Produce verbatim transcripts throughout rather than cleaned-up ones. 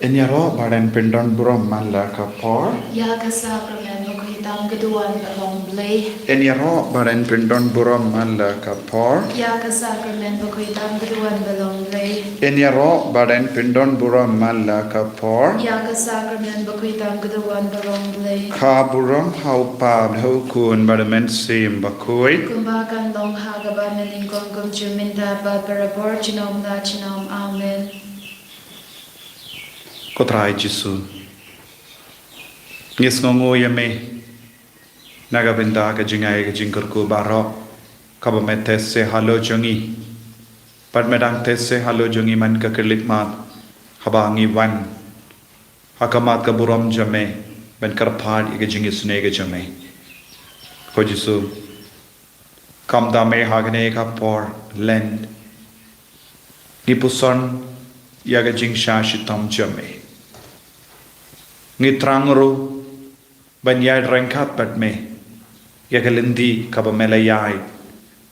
Yn ïaroh ba ren pyndon burom man la ka por. Ïa ka sakramen bakhuid tam ka duwan ba long Blei. Yn ïaroh ba ren pyndon burom man la ka por. Ïa ka sakramen bakhuid tam ka duwan ba long Blei. Yn ïaroh ba ren pyndon burom man la ka por. Ïa ka sakramen bakhuid tam ka duwan ba long Blei. Kha burom ha u Kpa bad ha u Khun bad ha u Mynsiem Bakhuid. Kumba kan long ha kaba mynnyngkong kumjuh mynta bad barabor junom la junom. Amen. Ko Trai Jisu, ngi sngewnguh ïa me na ka bynta ka jingai ka jingkyrkhu baroh kaba me test halor jong ngi. Bad me dang test halor jong ngi man ka khyllipmat haba ngi wan ha khmat ka burom jong me ban kyrpad ïa ka jingisynei ka jong me. Ko Jisu, kumta me ha kane ka por Lent ngi puson ïa ka jingshah shitom jong me. Ngi thrang ruh ban ïaid ryngkat bad me ïa ka lynti kaba me la ïaid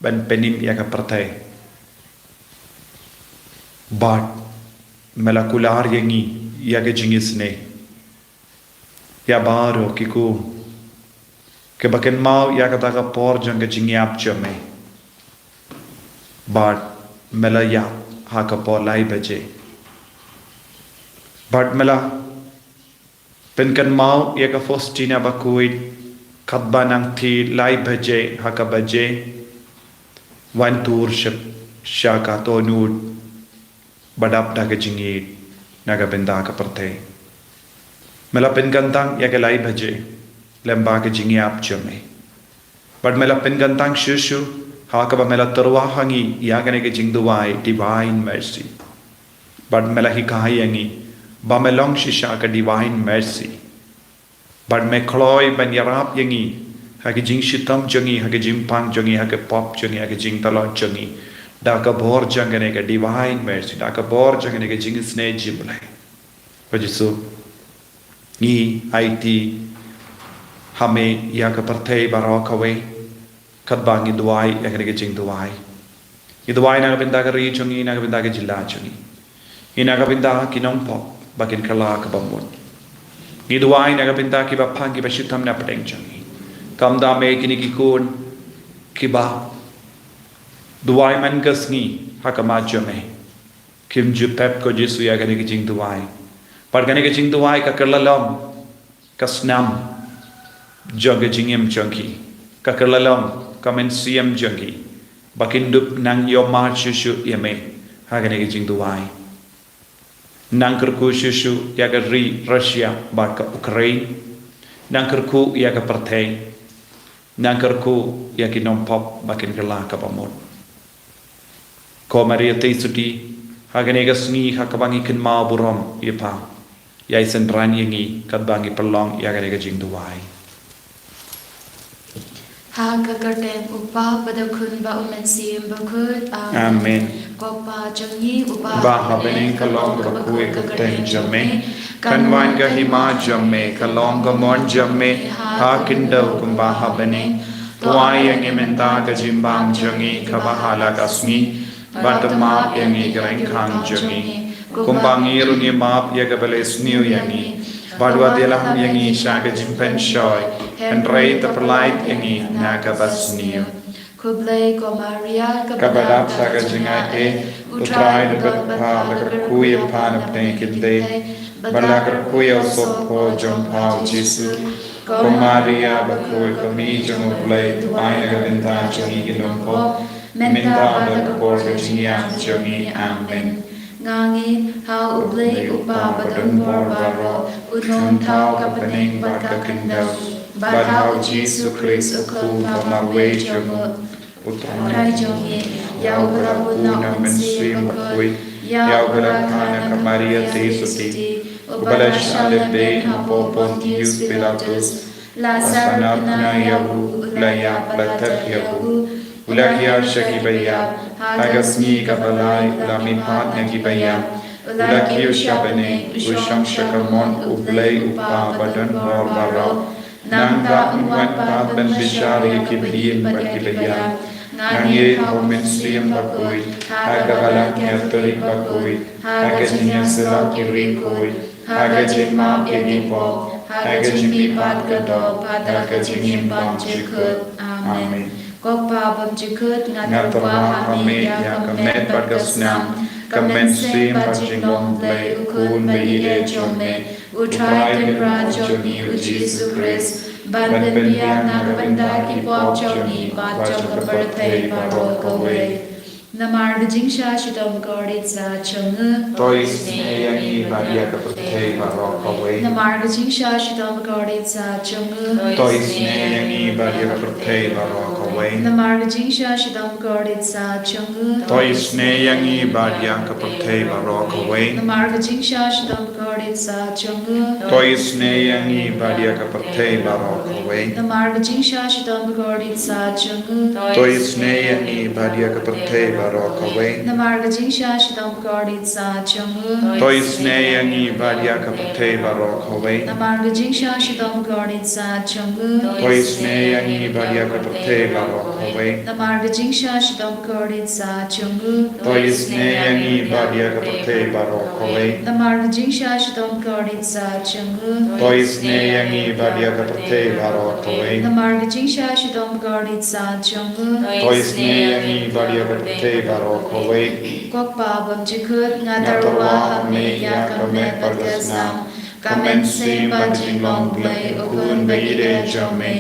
ban pynim ïa ka pyrthei. Bad me la kular ïa ngi ïa ka jingisynei. Ïa baroh ki khun kiba kynmaw ïa kata ka por jong ka jingïap jong me. Bad me la ïap ha ka por lai baje. Bad me la pynkynmaw ïa ka Faustina bakhuid katba nangta lai baje ha ka baje wan tur sha ka dohnud ba dap da ka jingïeit na ka bynta ka pyrthei. Me la pynkyntang ïa ka lai baje lem bad ka jingïap jong me. Bad me la pynkyntang shuh shuh ha kaba me la tyrwa ha ngi ïa kane ka jingduwai Divine Mercy. Bad me la hikai ïa ngi ba me long shisha ka Divine Mercy. Bad me kloi ban ïarap ïa ngi ha ka jingshitom jong ngi, ha ka jingpang jong ngi, ha ka pop jong ngi, ha ka jingtlot jong ngi, da ka bor jong kane ka Divine Mercy, da ka bor jong kane ka jingisynei jong U Blei. Ko Jisu, ngi aiti ha me ïa ka pyrthei baroh kawei katba ngi duwai ïa kane ka jingduwai. Ngi duwai na ka bynta ka ri jong ngi, na ka bynta ka jylla jong ngi. Ngi na ka bynta ki nongpop ba kin kylla kaba mut. Ngi duwai na ka bynta kiba pang kiba shitom na pdeng jong ngi. Kumta me kine ki khun kiba duwai man ka sngi ha khmat jong me, kim ju pep ko Jisu ïa kane ka jingduwai. Bad kane ka jingduwai ka kylla long ka snam jong ka jingim jong ki, ka kylla long ka mynsiem jong ki, ba kin dup nang ïohmad shuh shuh ïa me ha kane ka jingduwai. Nang kyrkhu shuh shuh ïa ka ri Russia bad ka Ukraine. Nang kyrkhu ïa ka pyrthei. Nang kyrkhu ïa ki nongpop ba kin kylla kaba mut. Ko Maria Theisotti, ha kane ka sngi ha kaba ngi kynmaw burom ïa pha, ïai synran ïa ngi katba ngi pynlong ïa kane ka jingduwai. Ha ka kyrteng U Kpa bad U Khun bad U Mynsiem Bakhuid. Amen. Amen. Ko Pa jong ngi uba ha bneng, ka long bakhuid ka kyrteng jong me. Kan wan ka hima jong me, ka long ka mon jong me ha khyndew kumba ha bneng. Pynwai ïa ngi mynta ka jingbam jong ngi kaba ha la ka sngi. Bad to map ïa ngi ki jingkyrkhu jong ngi, kumba ngi ruh ngi map ïa kiba leh sniew ïa ngi. Bad wat ïalam ïa ngi sha ka jingpynshoi, hynrei to pyllait ïa ngi na kaba sniew. Khublei ko Maria, kaba dap da ka jingaiei, U Trai u don bad pha, la kyrkhu ïa pha na pdeng ki khyndai, bad la kyrkhu ïa u sohpop jong pha U Jisu. Ko Maria bakhuid, ka Mei jong U Blei, duwai na ka bynta jong ngi ki nongpop, mynta bad ha ka por ka jingïap jong ngi. Amen. Nga ngeit ha U Blei U Kpa badonbor baroh, U Nongthaw ka bneng bad ka khyndew, bad ha U Jisu Khrist U Khun ba marwei jong U, U Trai jong ngi, ïa uba la bun na U Mynsiem Bakhuid, ïa uba la kha na ka Maria Theisotti, uba la shah lehbeiñ hapoh Pontius Pilatus, la sah ryngkat ïa u, u la ïap, la thep ïa u, u la hiar sha kiba ïap, ha ka sngi kaba lai u la mihpat na kiba ïap, u la kiew sha bneng, u shong sha ka mon U Blei U Kpa badonbor baroh. Nangta un wan pat ban bishar ïa kiba im bad kiba ïap. Nga ngeit ha U Mynsiem Bakhuid, ha ka Balang Katholik Bakhuid, ha ka jingïasyllok ki riewkhuid, ha ka jingmap ïa ki pop, ha ka jingmihpat ka doh, bad ha ka jingim bymjukut. Amen. Ko Kpa bymjukut, nga tyrwa ha me ïa ka met bad ka snam, ka mynsiem bad jinglong Blei, U Khun ba ïeit jong me, U Trai Kynrad jong ngi U Jisu Khrist, ban pynbiang na ka bynta ki pop jong ngi bad jong ka pyrthei baroh kawei. Namar ka jingshah shitom bakordit sah jong u, to isynei ïa ngi bad ïa ka pyrthei baroh kawei. Namar ka jingshah shitom bakordit sah jong u, to isynei ïa ngi bad ïa ka pyrthei baroh kawei. Namar ka jingshah shitom bakordit sah jong u, to isynei ïa ngi bad ïa ka pyrthei baroh kawei. Namar ka jingshah shitom bakordit sah jong u, to isynei ïa ngi bad ïa ka pyrthei baroh kawei. Namar ka jingshah shitom bakordit sah jong u, to isynei ïa ngi bad ïa ka pyrthei baroh kawei. Namar ka jingshah shitom bakordit sah jong u, to isynei ïa ngi bad ïa ka pyrthei baroh kawei. Namar ka jingshah shitom bakordit sah jong u, to isynei ïa ngi bad ïa ka pyrthei baroh kawei. Namar ka jingshah shitom bakordit sah jong u, to isynei ïa ngi bad ïa ka pyrthei baroh kawei. Namar ka jingshah shitom bakordit sah jong u, to isynei ïa ngi bad ïa ka pyrthei baroh kawei. Namar ka jingshah shitom bakordit sah jong u, to isynei ïa ngi bad ïa ka pyrthei baroh kawei. Ko Kpa bymjukut, nga tyrwa ha me ïa ka met bad ka snam, ka mynsiem bad jinglong Blei, U Khun ba ïeit jong me,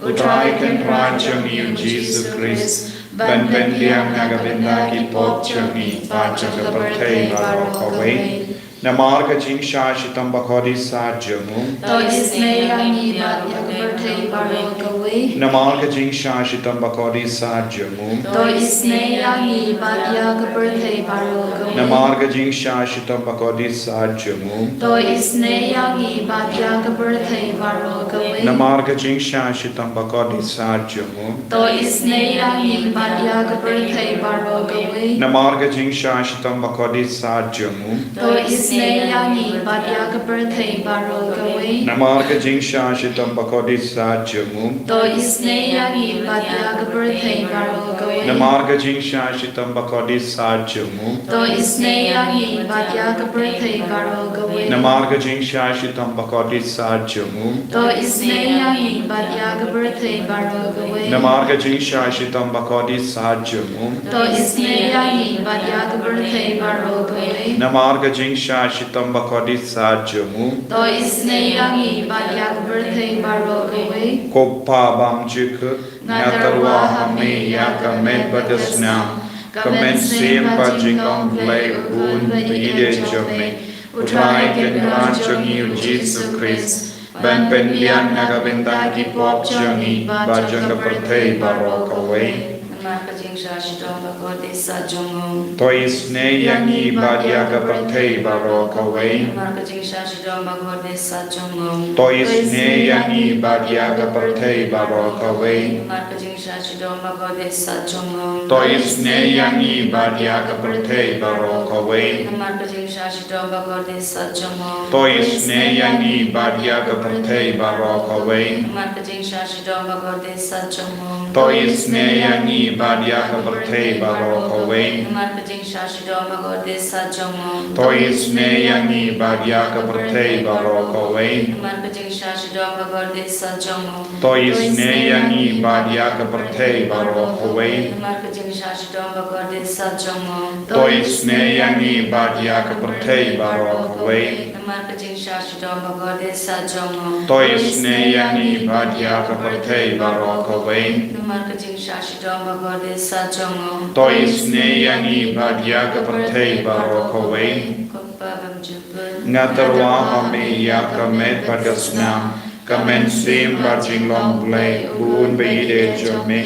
U Trai Kynrad jong ngi U Jisu Khrist, ban pynbiang na ka bynta ki pop jong ngi bad jong ka pyrthei baroh kawei. Namar ka jingshah shitom bakordit sah jong u, to isynei ïa ngi bad ïa ka pyrthei baroh kawei. Namar ka jingshah shitom bakordit sah jong u, to isynei ïa ngi bad ïa ka pyrthei baroh kawei. Namar ka jingshah shitom bakordit sah jong u, to isynei ïa ngi bad ïa ka pyrthei baroh kawei. Namar ka jingshah shitom bakordit sah jong u, to isynei ïa ngi bad ïa ka pyrthei baroh kawei. Namar ka jingshah shitom bakordit sah jong u, to isynei ïa ngi bad ïa ka pyrthei baroh kawei. Namar ka jingshah shitom bakordit sah jong u, to isynei ïa ngi bad ïa ka pyrthei baroh kawei. Namar ka jingshah shitom bakordit sah jong u, to isynei ïa ngi bad ïa ka pyrthei baroh kawei. Namar ka jingshah shitom bakordit sah jong u, to isynei ïa ngi bad ïa ka pyrthei baroh kawei. Namar ka jingshah shitom bakordit sah jong u, to isynei ïa ngi bad ïa ka pyrthei baroh kawei. Namar ka jingshah shitom bakordit sah jong u, to isynei ïa ngi bad ïa ka pyrthei baroh kawei. Ko Kpa bymjukut, nga tyrwa ha me ïa ka met bad ka snam, ka mynsiem bad jinglong Blei, U Khun ba ïeit jong me, U Trai Kynrad jong ngi U Jisu Khrist, ban pynbiang na ka bynta ki pop jong ngi bad jong ka pyrthei baroh kawei. Namar ka jingshah shitom bakordit sah jong u, to isynei ïa ngi bad ïa ka pyrthei baroh kawei. Namar ka jingshah shitom bakordit sah jong u, to isynei ïa ngi bad ïa ka pyrthei baroh kawei. Namar ka jingshah shitom bakordit sah jong u, to isynei ïa ngi bad ïa ka pyrthei baroh kawei. Namar ka jingshah shitom bakordit sah jong u, to isynei ïa ngi bad ïa ka pyrthei baroh kawei. Namar ka jingshah shitom bakordit sah jong u, to isynei ïa ngi bad ïa ka pyrthei baroh kawei. Namar ka jingshah shitom bakordit sah jong u, to isynei ïa ngi bad ïa ka pyrthei baroh kawei. Namar ka jingshah shitom bakordit sah jong u, to isynei ïa ngi bad ïa ka pyrthei baroh kawei. Namar ka jingshah shitom bakordit sah jong u, to isynei ïa ngi bad ïa ka pyrthei baroh kawei. Namar ka jingshah shitom bakordit sah jong u, to isynei ïa ngi bad ïa ka pyrthei baroh kawei. Namar ka jingshah shitom bakordit sah jong u, to isynei ïa ngi bad ïa ka pyrthei baroh kawei. Ko Kpa bymjukut, nga tyrwa ha me ïa ka met bad ka snam, ka mynsiem bad jinglong Blei, U Khun ba ïeit jong me,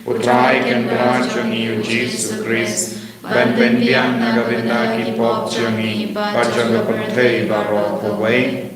U Trai Kynrad jong ngi U Jisu Khrist, ban pynbiang na ka bynta ki pop jong ngi bad jong ka pyrthei baroh kawei.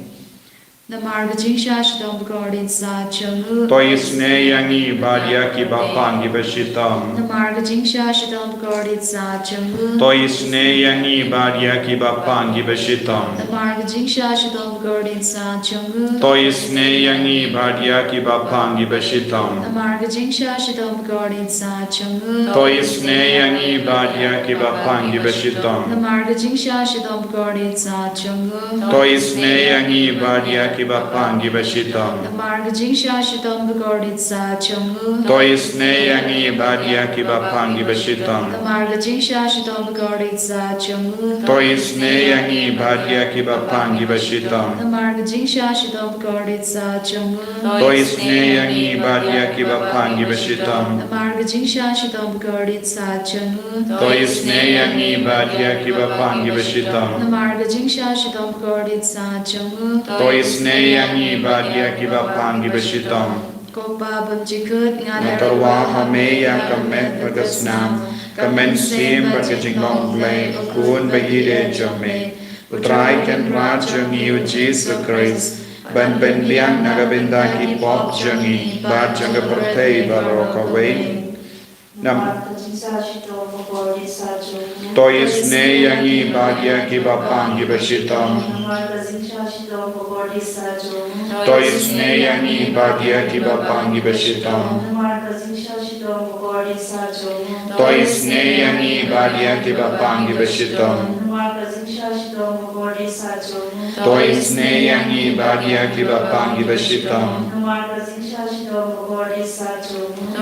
Namar ka jingshah shitom bakordit sat jong u. To isynei ïa ngi bad ïa kiba pang kiba shitom. Namar ka jingshah shitom bakordit sat jong u. To isynei ïa ngi bad ïa kiba pang kiba shitom. Namar ka jingshah shitom bakordit sat jong u. To isynei ïa ngi bad ïa kiba pang kiba shitom. Namar ka jingshah shitom bakordit sat jong u. To isynei ïa ngi bad ïa kiba pang kiba shitom. Namar ka jingshah shitom bakordit sat jong u. To isynei ïa ngi bad ïa kiba pang kiba shitom. Namar ka jingshah shitom bakordit sat jong u. To isynei ïa ngi bad ïa kiba pang kiba shitom. Namar ka jingshah shitom bakordit sat jong u. To isynei ïa ngi bad ïa kiba pang kiba shitom. Namar ka jingshah shitom bakordit sat jong u. To isynei ïa ngi bad ïa kiba pang kiba shitom. Namar ka jingshah shitom bakordit sat jong u. To isynei ïa ngi bad ïa kiba pang kiba shitom. Namar ka jingshah shitom bakordit sat jong u. To isynei ïa ngi bad ïa kiba pang kiba shitom. Ko Pa bymjukut, nga tyrwa ha me ïa ka met bad ka snam, ka mynsiem bad ka jinglong Blei, U Khun ba ïeit jong me, U Trai Kynrad jong ngi U Jisu Khrist, ban pynbiang na ka bynta ki pop jong ngi bad jong ka pyrthei baroh kawei. Nam To isynei ïa ngi bad ïa kiba pang kiba shitom. To isynei ïa ngi bad ïa kiba pang kiba shitom. To isynei ïa ngi bad ïa kiba pang kiba shitom. To isynei ïa ngi bad ïa kiba pang kiba shitom.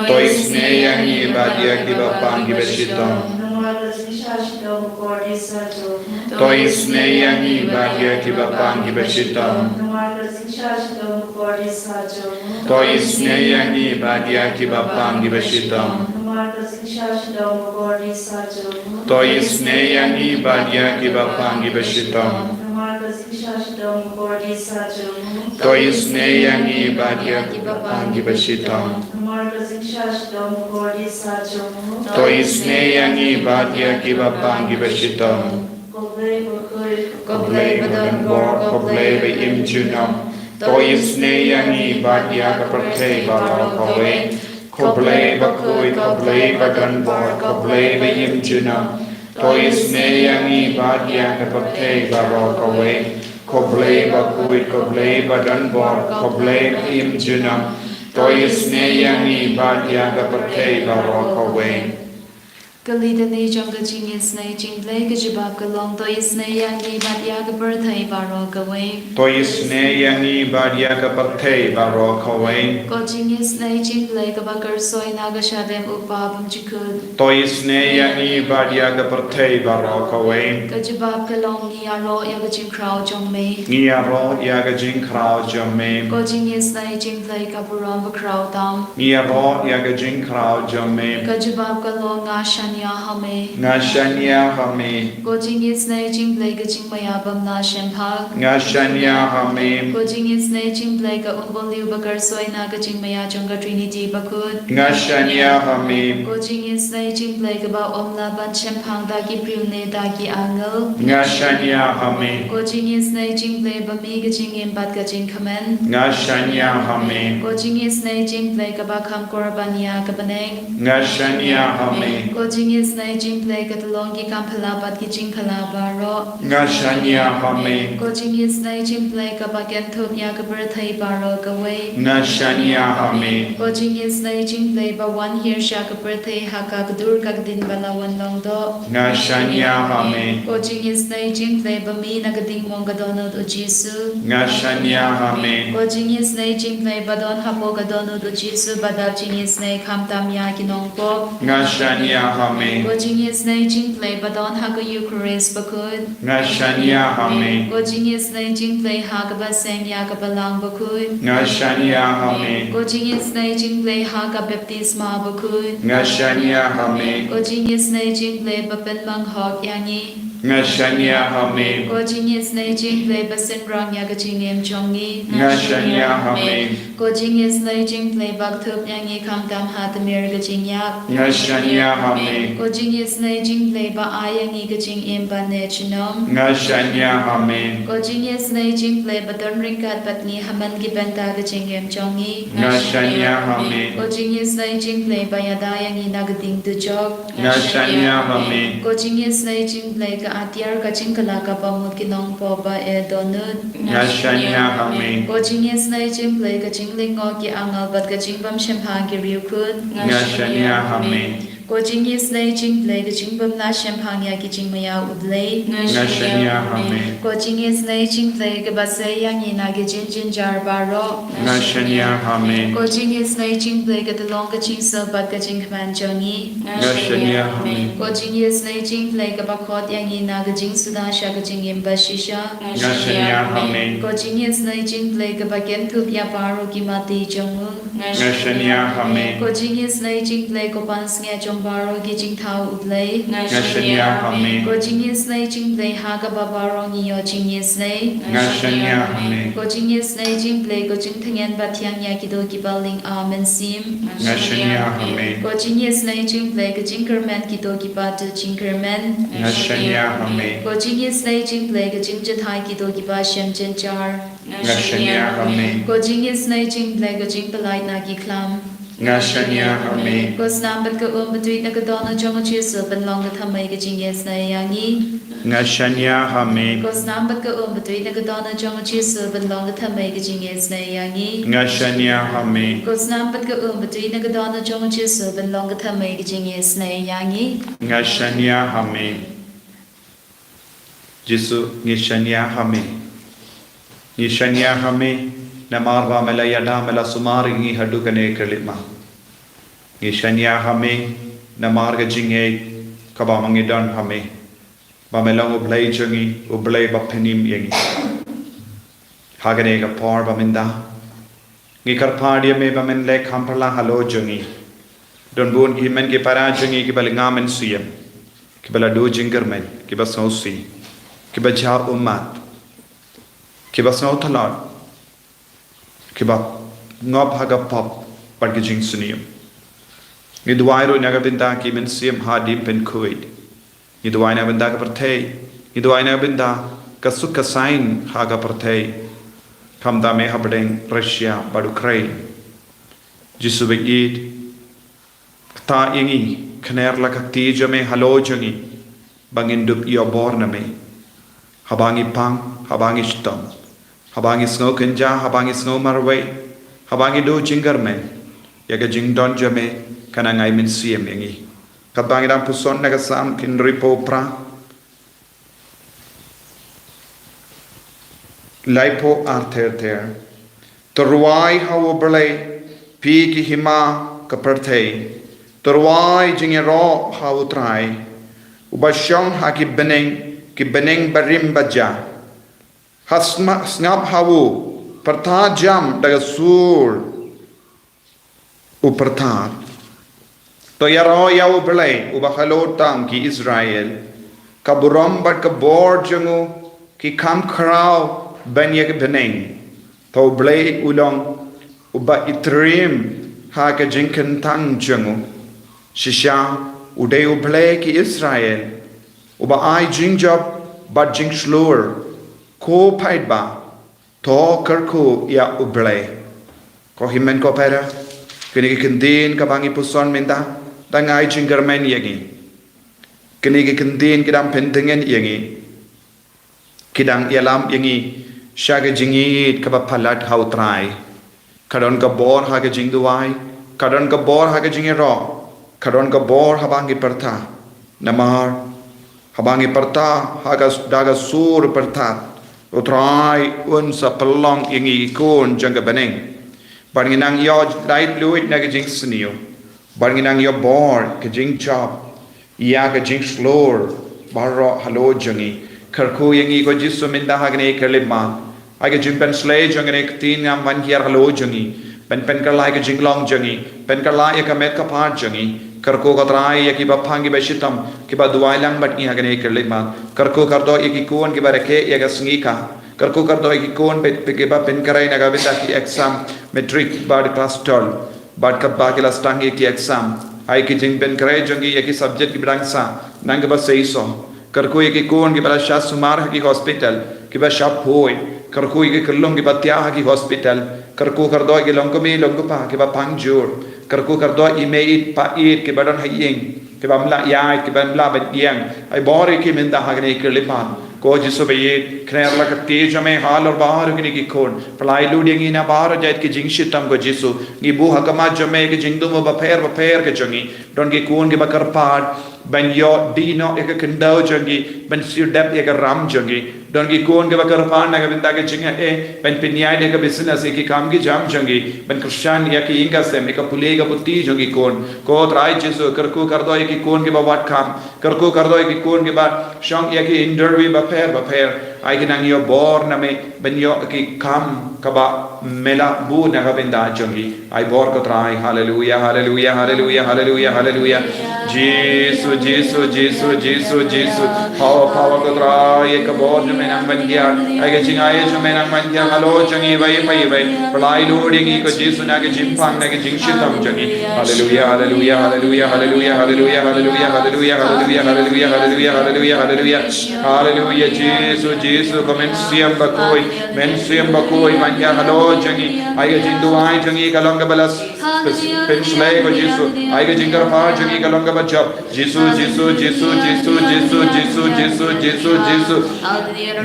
To isynei ïa ngi bad ïa kiba pang kiba shitom. To isynei ïa ngi bad ïa kiba pang kiba shitom. To isynei ïa ngi bad ïa kiba pang kiba shitom. To isynei ïa ngi bad ïa kiba pang kiba shitom. To isynei ïa ngi bad ïa kiba pang kiba shitom. To isynei ïa ngi bad ïa kiba pang kiba shitom. Ko Blei ba don bor, ko Blei ba im junom. To isynei ïa ngi bad ïa ka pyrthei baroh kawei. Ko Blei bakhuid, ko Blei ba don bor, ko Blei ba im junom. To isynei ïa ngi bad ïa ka pyrthei baroh kawei. Ko Blei bakhuid, ko Blei ba don bor, ko Blei ba im junom. To isynei ïa ngi bad ïa ka pyrthei baroh kawei. Ka litany jong ka jingisynei jong U Blei ka jubab ka long, to isynei ïa ngi bad ïa ka pyrthei baroh kawei. To isynei ïa ngi bad ïa ka pyrthei baroh kawei. Ka jingisynei jong U Blei kaba kyrsoi na ka shadem U Pa bymjukut. To isynei ïa ngi bad ïa ka pyrthei baroh kawei. Ka jubab ka long, ngi ïaroh ïa ka jingkhraw jong me. Ngi ïaroh ïa ka jingkhraw jong me. Ka jingisynei jong U Blei ka burom bakhraw tam. Ngi ïaroh ïa ka jingkhraw jong me. Ka jubab ka long, nga shaniah ha me. Nga shaniah ha me. Ka jingisynei jong U Blei ka jingmaïa bymlah shemphang. Nga shaniah ha me. Ka jingisynei jong U Blei ka umpohliew ba kyrsoi na ka jingmaïa jong ka Trinity bakhuid. Nga shaniah ha me. Ka jingisynei jong U Blei kaba ym lah ban shemphang da ki briew ne da ki angel. Nga shaniah ha me. Ka jingisynei jong U Blei ba mih ka jingim bad ka jingkmen. Nga shaniah ha me. Ka jingisynei jong U Blei kaba kham kor ban ïa ka bneng. Nga shaniah ha me. Ka jingisynei jong U Blei ka tyllong ki kam phylla bad ki jingphylla baroh. Nga shaniah ha me. Ka jingisynei jong U Blei kaba kynthup ïa ka pyrthei baroh kawei. Nga shaniah ha me. Ka jingisynei jong U Blei ba wan hiar sha ka pyrthei ha ka kdur ka ktien ba la wan long doh. Nga shaniah ha me. Ka jingisynei jong U Blei ba mih na ka diengmong ka dohnud U Jisu. Nga shaniah ha me. Ka jingisynei jong U Blei ba don hapoh ka dohnud U Jisu ba dap jingisynei khamtam ïa ki nongpop. Nga shaniah ha me. Ka jingisynei jong U Blei ba don ha ka Eukharist bakhuid. Nga shaniah ha me. Ka jingisynei jong U Blei ha kaba seng ïa ka Balang bakhuid. Nga shaniah ha me. Ka jingisynei jong U Blei ha ka baptisma bakhuid. Nga shaniah ha me. Ka jingisynei jong U Blei ba pynmang hok ïa ngi. Nga shaniah ha me. Ko jingisynei jong U Blei ba synran ïa ka jingim jong ngi. Nga shaniah ha me. Ko jingisynei jong U Blei ba kdup ïa ngi khamtam ha tmier ka jingïap. Nga shaniah ha me. Ko jingisynei jong U Blei ba ai ïa ngi ka jingim ba neh junom. Nga shaniah ha me. Ko jingisynei jong U Blei ba don ryngkat bad ngi ha man ki bynta ka jingim jong ngi. Nga shaniah ha me. Ko jingisynei jong U Blei ba ïada ïa ngi na ka ding dujok. Nga shaniah ha me. Ko jingisynei jong U Blei ka atiar ka jingkylla kaba mut ki nongpoh ba eh dohnud. Nga shaniah ha me. Ko jingisynei jong U Blei ka jinglyngngoh ki angel bad ka jingbymshemphang ki riewkhuid. Nga shaniah ha me. Ko jingisynei jong U Blei ka jingbymlah shemphang ïa ki jingmaïa U Blei. Nga shaniah ha me. Ko jingisynei jong U Blei kaba sei ïa ngi na ki jingjynjar baroh. Nga shaniah ha me. Ko jingisynei jong U Blei ka tyllong ka jingsuk bad ka jingkmen jong ngi. Nga shaniah ha me. Ko jingisynei jong U Blei kaba khot ïa ngi na ka jingsuda sha ka jingim ba shisha. Nga shaniah ha me. Ko jingisynei jong U Blei kaba kynthup ïa baroh ki mati jong u. Nga shaniah ha me. Ko jingisynei jong U Blei ko pansngiat jong baroh ki jingthaw U Blei. Nga shaniah ha me. Ko jingisynei jong U Blei ha kaba baroh ngi ïoh jingisynei. Nga shaniah ha me. Ko jingisynei jong U Blei ko jingtngen ba thiang ïa kito kiba ling ar mynsiem. Nga shaniah ha me. Ko jingisynei jong U Blei ka jingkyrmen kito kiba duh jingkyrmen. Nga shaniah ha me. Ko jingisynei jong U Blei ka jingjynthai kito kiba shem jynjar. Nga shaniah ha me. Ko jingisynei jong U Blei ka jingpyllait na ki khlam. Nga shaniah ha me. Ko snam bad ka um ba tuid na ka dohnud jong u Jisu ban long ka thymmei ka jingisynei ïa ngi. Nga shaniah ha me. Ko snam bad ka um ba tuid na ka dohnud jong u Jisu ban long ka thymmei ka jingisynei ïa ngi. Nga shaniah ha me. Ko snam bad ka um ba tuid na ka dohnud jong u Jisu ban long ka thymmei ka jingisynei ïa ngi. Nga shaniah ha me. Jisu, ngi shaniah ha me. Ngi shaniah ha me namar ba me la ïada, me la sumar ïa ngi haduh kane ka khyllipmat. Ngi shaniah ha me namar ka jingngeit kaba ma ngi don ha me, ba me long U Blei jong ngi, U Blei ba pynim ïa ngi. Ha kane ka por ba mynta ngi kyrpad ïa me ba men leh kham pyrshah halor jong ngi. Don bun ki hynmen ki para jong ngi kiba lyngngoh mynsiem, kiba la duh jingkyrmen, kiba sngewsih, kiba jah ummat, kiba sngewtynnad, kiba ngop ha ka pop bad ki jingsniew. Ngi duwai ruh na ka bynta ki mynsiem ha Diengpynkhuid. Ngi duwai na ka bynta ka pyrthei. Ngi duwai na ka bynta ka suk ka saiñ ha ka pyrthei. Khamtam eh hapdeng Russia bad Ukraine. Jisu ba ïeit, ktah ïa ngi, khner la ka kti jong me halor jong ngi, ba ngin dup ïoh bor na me. Haba ngi pang, haba ngi shitom, haba ngi sngew kynja, haba ngi sngew marwei, haba ngi duh jingkyrmen, ïa ka jingdon jong me kan nang ai mynsiem ïa ngi. Katba ngi dang puson na ka Salm hynriewphew phra, laiphew ar ter ter. To rwai ha U Blei, phi ki hima ka pyrthei. To rwai jingïaroh ha U Trai, uba shong ha ki bneng, ki bneng barim bajah. Ha sma-, sngap ha u, pyrta jam da ka sur u pyrta. To ïaroh ïa U Blei uba halor tam ki Israel, ka burom bad ka bor jong u ki kham khraw ban ïa ka bneng. To U Blei u long uba itriem ha ka jingkyntang jong u. Shisha u dei U Blei ki Israel, uba ai jingjop bad jingshlur. Ko paidbah, to kyrkhu ïa U Blei. Ko hynmen ko para, kine ki kyntien kaba ngi puson mynta, dang ai jingkyrmen ïa ngi. Kine ki kyntien ki dang pyntngen ïa ngi, ki dang ïalam ïa ngi sha ka jingïeit kaba palat ha U Trai. Ka don ka bor ha ka jingduwai, ka don ka bor ha ka jingïaroh, ka don ka bor haba ngi pyrta. Namar haba ngi pyrta ha ka, da ka sur pyrta, U Trai un sa pynlong ïa ngi ki khun jong ka bneng. Bad ngin nang ïoh laitluid na ka jingsniew, bad ngin nang ïoh bor, ka jingjop, ïa ka jingshlur baroh halor jong ngi. Kyrkhu ïa ngi ko Jisu mynta ha kane ka khyllipmat. Ai ka jingpynshlei jong kane ka ktien ngam ban hiar halor jong ngi. Pyn, pynkylla ïa ka jinglong jong ngi, pynkylla ïa ka met ka phad jong ngi. Kyrkhu ko Trai ïa kiba phang kiba shitom, kiba duwai lang bad ngi ha kane ka khyllipmat. Kyrkhu kyrdoh ïa ki khun kiba rakhe ïa ka sngi ka. Kyrkhu kyrdoh ïa ki khun pyn, pyn, kiba pynkhreh na ka bynta ki exam matric bad klas twelve. Bad katba ki la sdang ïa ki exam, ai ki jingpynkhreh jong ki ïa ki subject kiba dang sah, nang kiba seisoh. Kyrkhu ïa ki khun kiba la shah sumar ha ki hospital, kiba shah poi. Kyrkhu ïa ki khyllung kiba thiah ha ki hospital. Kyrkhu kyrdoh ïa ki longkmie longkpa kiba pang jur. Kyrkhu kyrdoh ïa i mei i pa ïeit kiba don ha ïing, kiba ym lah ïaid, kiba ym lah ban ïeng. Ai bor ïa ki mynta ha kane ka khyllipmat. Ko Jisu ba ïeit, kner la ka kti jong me halor baroh kine ki khun. Pynlait lut ïa ngi na baroh jait ki jingshitom ko Jisu. Ngi buh ha khmat jong me ki jingthmu bapher bapher ki jong ngi. Don ki khun kiba kyrpad ban ïoh die noh ïa ka khyndew jong ki, ban siew dep ïa ka ram jong ki. Don ki khun kiba kyrpad na ka bynta ka jingeh, ban pynïaid ïa ka business, ïa ki kam ki jam jong ki, ban kyrshan ïa ki ïing ka sem, ïa ka pule ka puthi jong ki khun. Ko Trai Jisu, kyrkhu kyrdoh ïa ki khun kiba wad kam, kyrkhu kyrdoh ïa ki khun kiba shong ïa ki interview bapher bapher. Ai ki nang ïoh bor na me ban ïoh ki kam kaba me la buh na ka bynta jong ki. Ai bor ko Trai. Haleluia, haleluia, haleluia, haleluia, haleluia. Jisu, Jisu, Jisu, Jisu, Jisu. Power, power ko Trai, ïa ka bor jong me nang ban hiar. Ai ka jingai jong me nang ban hiar halor jong iwei pa iwei. Pynlait lut ïa ngi ko Jisu na ka jingpang, na ka jingshitom jong ngi. Haleluia, haleluia, haleluia, haleluia, haleluia, haleluia, haleluia, haleluia, haleluia, haleluia, haleluia, haleluia. Haleluia, Jisu, Jisu, ko Mynsiem Bakhuid, Mynsiem Bakhuid, ban hiar halor jong ngi, ai ka jingduwai jong ngi ka long kaba la s-, s-, pynsleh ko Jisu, ai ka jingkyrpad jong ngi ka long kaba jop. Jisu, Jisu, Jisu, Jisu, Jisu, Jisu, Jisu, Jisu.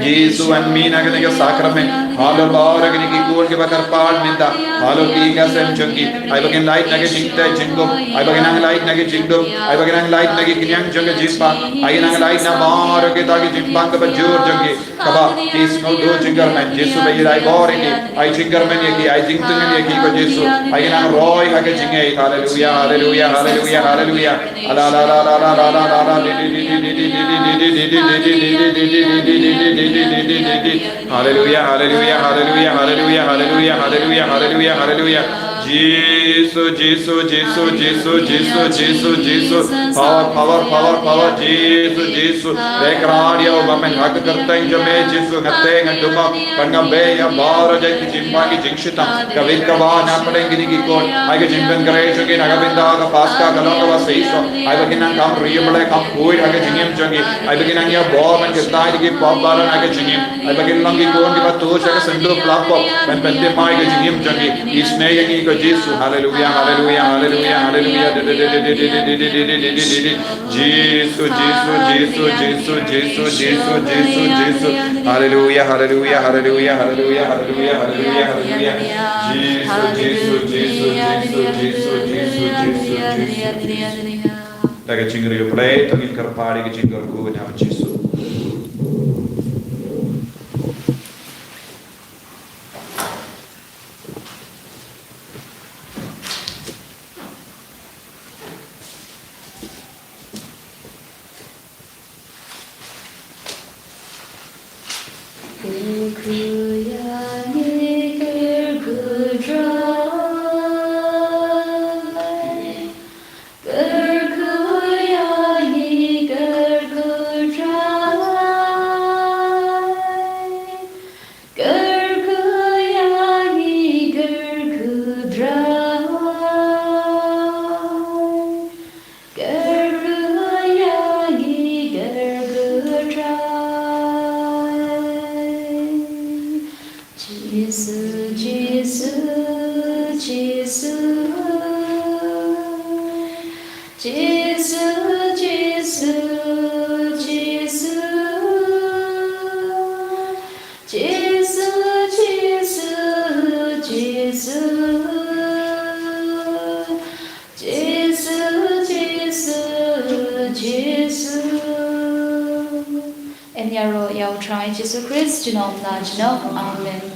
Jisu, wan mih na kane ka sakramen halor baroh kine ki khun kiba kyrpad mynta, halor ki ïing ki sem jong ki. Ai ba kin lait na ka jingteh jingkum, ai ba kin nang lait na ka jingdum, ai ba kin nang lait na ki khñiang jong ka jingpang, ai kin nang lait na baroh kita ki jingpang kaba jur jong ki. Kaba ki sngewthuh jingkyrmen, Jisu ba ïeit, ai bor ïa ki, ai jingkyrmen ïa ki, ai jingtyngen ïa ki ko Jisu, ai kin nang roi ha ka jingngeit. Haleluia, haleluia, haleluia, haleluia. Ala, ala, ala, ala. Haleluia, haleluia, haleluia, haleluia, haleluia, haleluia, haleluia, haleluia, haleluia. Jisu, Jisu, Jisu, Jisu, Jisu, Jisu, Jisu. Power, power, power, power. Jisu, Jisu. Bad kyrpad ïa u ba men ha ka kyrteng jong me Jisu, nga teh, nga duma, bad nga beh ïa baroh jait ki jingpang ki jing shitom, ka bit ka bah na pdeng kine ki khun. Ai ka jingpynkhreh jong ki na ka bynta ka Paskha ka long kaba seisoh. Ai ba kin nang kam riewblei kam khuid ha ka jingim jong ki. Ai ba kin nang ïa bor ban kyntait ïa ki pop baroh na ka jingim. Ai ba kin long ki khun kiba tuh sha ka syndu pla pop ban pynthymmai ka jingim jong ki. Isynei ïa ngi ko Jisu. Haleluia, haleluia, haleluia, haleluia. Jisu, Jisu, Jisu. Haleluia, haleluia, haleluia, haleluia, haleluia, haleluia. Jisu, Jisu, Jisu, Jisu, Jisu, Jisu, Jisu, Jisu. Da ka jingriewblei to ngin kyrpad ïa ka jingkyrkhu na u Jisu. Kyrkhu ïa ngi, kyrkhu trai. Kyrkhu ïa ngi, kyrkhu trai. Jisu, Jisu, Jisu. Jisu, Jisu, Jisu. Jisu, Jisu, Jisu. Jisu, Jisu, Jisu. Yn ïaroh ïa u Trai Jisu Khrist, junom la junom. Amen.